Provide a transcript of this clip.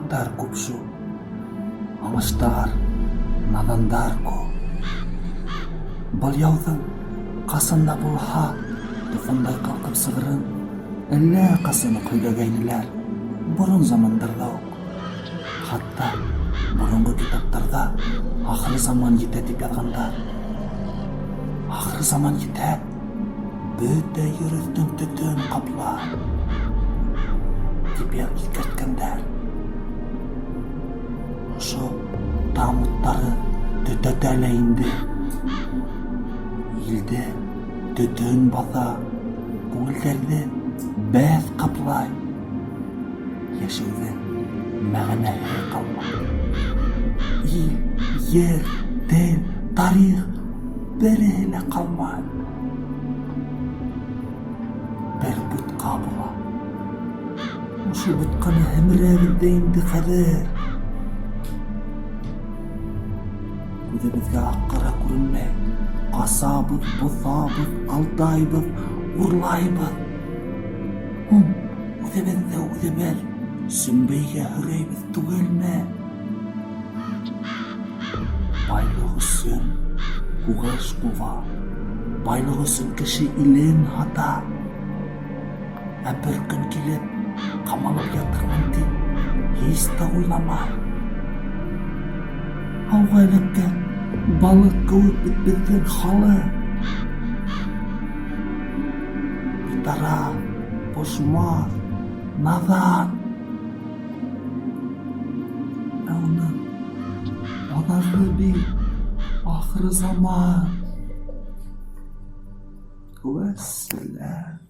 Наҙандар күп шул. Аңыштар, наҙандар күп. Был яуҙың ҡасан да булһа туфандай ҡалҡып сығырын әллә ҡасан уҡ һөйләгәйнеләр, борон замандарҙа уҡ. Хатта боронғо китаптарҙа ахыры заман етә тип яҙғандар. Ахыры заман етә, бөтә ер өҫтөн төтөн ҡаплар, тип иҫкәрткәндәр. Ошо там уттары төтәтә лә инде. Илде төтөн баҫа, күңелдәрҙе бәҫ ҡаплай. Йәшәүҙең мәғәнәһе ҡалмай. Ил, ер, тел, тарих береһе лә ҡалмай. Бер бутҡа була. Ошо бутҡаны һемерәбеҙ ҙә инде хәҙер. Күҙебеҙгә аҡ-ҡара күренмәй. Ҡасабыҙ, боҫабыҙ, алдайбыҙ, урлайбыҙ. Һуң үҙебеҙҙе үҙебеҙ сөмбәйгә һөрәйбеҙ түгелме? Байлыҡ өсөн һуғыш ҡуба, байлыҡ өсөн кеше илен һата. Ә бер көн килеп, ҡамалып ятырмын тип һис тә уйламай. Һыуға эләккән балыҡ кеүек бит беҙҙең халыҡ. Битараф, бошмаҫ, наҙан. Ә уның аҙағы бит ахырызаман. Вәссәләм.